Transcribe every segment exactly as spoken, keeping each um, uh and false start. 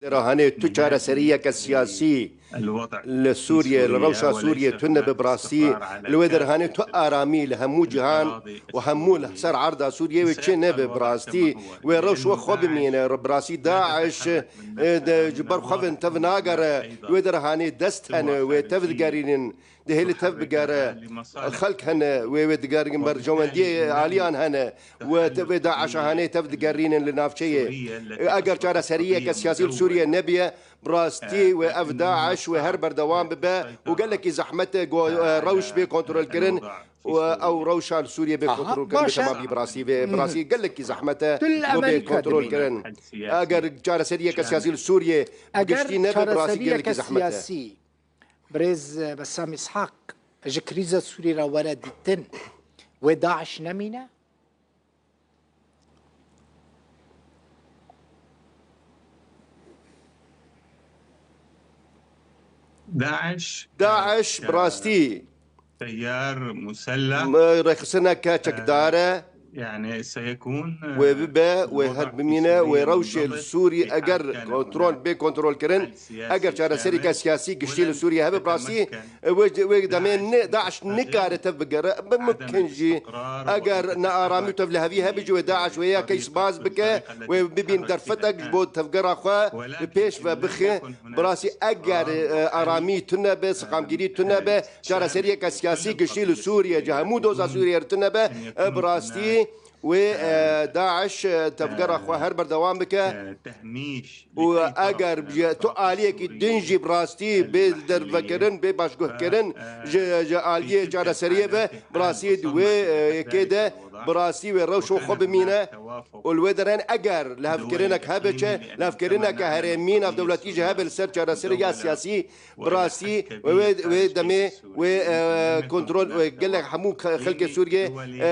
Derhanê tu çareseriyeke siyasî li Sûriyê, li rewşa Sûriyê tune bi, bi rastî li wê derhanê tu aramî li hemû cîhan û hemû li ser erda Sûriyê wê çê nebe, bi rastî wê rewş we xwe bimîne, bi rastî DAIŞ, e, de, ji ber xwe vin tev nagere, li wê derhanê dest hene, wê tev digerînin. Dihê li tev bigere. Xelk hene, wê, wê digerin, berjewendiyê aliyan hene. Wê te-, wê DAIŞa hene tev digerînin li navçeyê. Eger çareseriyeke siyasî li Sûriyê nebiye, bi rastî wê ev DAIŞ wê her berdewam bibe û gelekî zehmet e ku, e, rewş bê kontrolkirin û ew rewşa li Sûriyê bê kontrolkirin bi temamî, bi rastî vê, bi rastî gelekî zehmet e ku bê kontrolkirin. Eger çareseriyeke siyasî li Sûriyê bi giştî nebe, bi rastî gelekî zehmet e. Birêz Bessam Îshak, ji krîza Sûrî re were dîtin, wê DAIŞ nemîne? DAIŞ, DAIŞ, e, bi rastî, teyar muselleh, m-, rêxistineke çekdar e. Yani, seyekun, wê bibe, wê her bimîne, wê rewşê li Sûrî eger kontrol bê kontrolkirin, eger çareserîke siyasî giştî li Sûriyê hebe, bi rastî, e, wê, wê demê ne, DAIŞ nikare tev bigere, bi mimkin jî eger nearamî û tevlihevî hebe jî wê DAIŞ wê ya key spas bike, wê bibîn derfetek ji bo tevgera xwe bi pêş ve bixe. Bi rastî eger, e, aramî tune be, siqamgirî tune be, çareseriyeke siyasî giştî li Sûriyê, ji hemû doza Sûriyê re tune be, e, bi rastî wê, e, DAIŞ, e, tevgera xwe her berdewam bike. Û eger ji tu aliyekî din jî bi rastî bê dervekirin, bê başguhkirin ji, ji aliyê çareseriyê ve, bi rastî di wê, e, yekê de bi rastî wê rewşo xwe bimîne. Û li wê derên eger lihevkirinek hebe çi, lihevkirineke herêmî navdewletî jî hebe li ser çareseriya siyasî, bi rastî wê, wê, wê demê wê, e, kontrol, wê gelek hemû ke-, xelkê Sûriyê, e,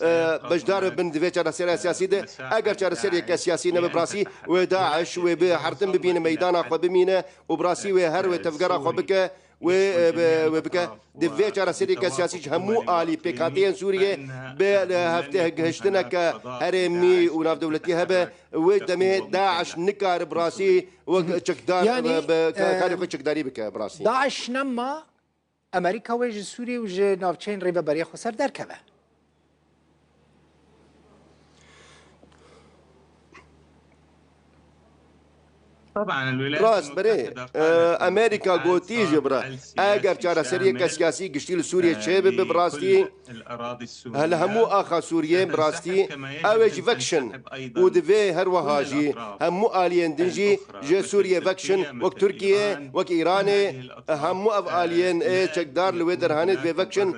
e, beşdar bibin di vê çareseriya siyasî de. Eger çareseriyeke siyasî nebe, bi rastî wê DAIŞ wê bi hertin bibîne, meydana xwe bimîne û bi rastî wê her wê tevgera xwe bike. Wê, e, bi, wê bike. Di vê çareseriyeke siyasî ji hemû alî pêkhateyên Sûriyê bi, e, heftê gihiştineke herêmî û navdewletî hebe, wê demê DAIŞ nikare bi rastî wek çekdar, yani, e, bi, e, karê xwe çekdarî bike bi rastî. DAIŞ nema, Amerîka wê ji Sûriyê û ji navçeyên Rêveberiya Xweser derkeve. Rast, berê, e, Amerîka gotî jî bira, eger çareseriyeke siyasî giştî li Sûriyê çêbibe, bi rastî, he, li hemû axa Sûriyê, bi rastî, ew ê jî vekişin û divê her wiha jî hemû aliyên din jî ji Sûriyê vekişin, wek Tirkiye, wek Îranê, hemû ev aliyên ê çekdar li wê derhanê divê vekişin.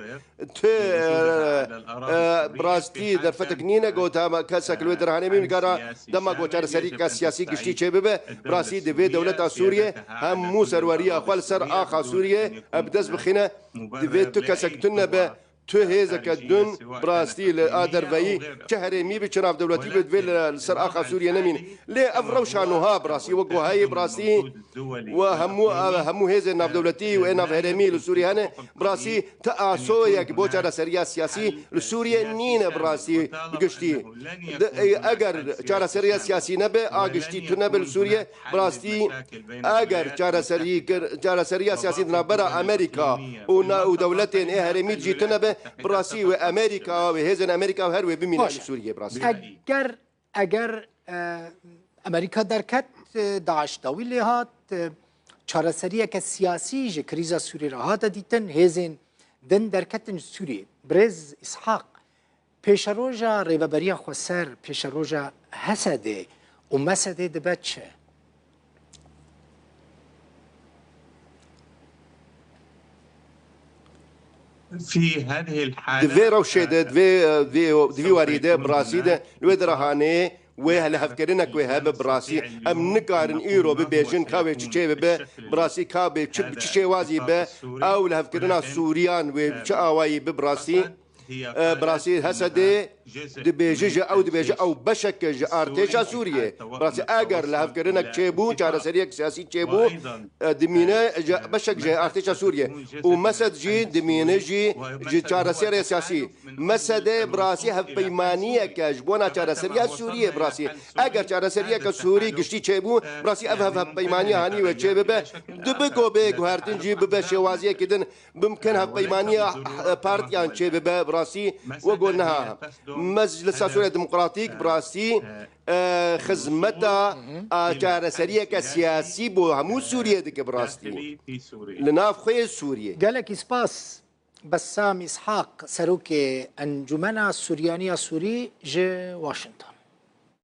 Tu, e, e, bi rastî derfetek nîne ku dema kesek li wê derhanê bimîne, dema ku çareserîka siyasî giştî çêbibe, bi rastî divê dewleta Sûriyê hemû serweriya xwe li ser axa Sûriyê, e, bi dest bixîne. Divê tu kesek tune be, tu hêzeke dun, bi rastî li a derveyî, çi herêmî bi, çi navdewletî bi, divê li, li ser axa Sûriyê nemîne. Lê ev rewşa nuha bi rastî wek ku heye bi rastî we hemû, hemû hêzên navdewletî û ê navherêmî li Sûriyê hene, bi rastî ti asoyek bo çareseriya siyasî li Sûriyê nîne bi rastî bi giştî. Di, e, eger çareseriya siyasî nebe, a giştî tune be li Sûriyê, bi rastî eger çareserî kir, çareseriya siyasî di navbera Amerîka û na-, û dewletên ê herêmî jî tune be, bi rastî wê Amerîka, wê hêzên Amerîka her wê bimîne li Sûriyê bi rastî. Eger, eger, e, Amerîka derket, e, DAIŞ dawî lê hat, e, çareseriyeke siyasî ji krîza Sûrî re hate dîtin, hêzên din derketin ji Sûriyê. Birêz Îshak, pêşeroja Rêveberiya Xweser, pêşeroja HSDê û MSDê dibe çi? Di vê rewşê de, di vê, di vî warî de, bi rastî de, li wê dirahanê wê lihevkirinek wê hebe, bi rastî em nikarin îro bibêjin ka wê çi çê bibe, bi rastî ka bê çi, çi şêwazî be, ew lihevkirina Sûriyan wê çi awayî bi, bi rastî, e, bi rastî HSDê dibêje ji ew dibêje ew beşek ji artêşa Sûriyê. Bi rastî eger lihevkirinek çêbû, çareseriyek siyasî çêbû, e, dimîne ji beşek ji artêşa Sûriyê. Û Mesed jî dimîne jî ji çareserê siyasî. Mesedê bi rastî hevpeymaniyeke ji bona çareseriya Sûriyê bi rastî. Eger çareseriyeke Sûrî giştî çêbû, bi rastî ev hev-, hevpeymaniya hanî wê çêbibe, dibe ku bê guhertin jî bibe şêwaziyekî din, bimkin hevpeymaniya, eh, partiyan çêbibe bi rastî, wê ku niha. Meclisa Sûriya Demokratîk bi rastî, eh, xizmeta, eh, çareseriyeke siyasî bo hemû Sûriyê dike bi rastî. Li nav xwe yê Sûriyê. Gelekî spas. Bessam Îshaq, serokê Encûmena Suryaniya Sûrî ji Washington.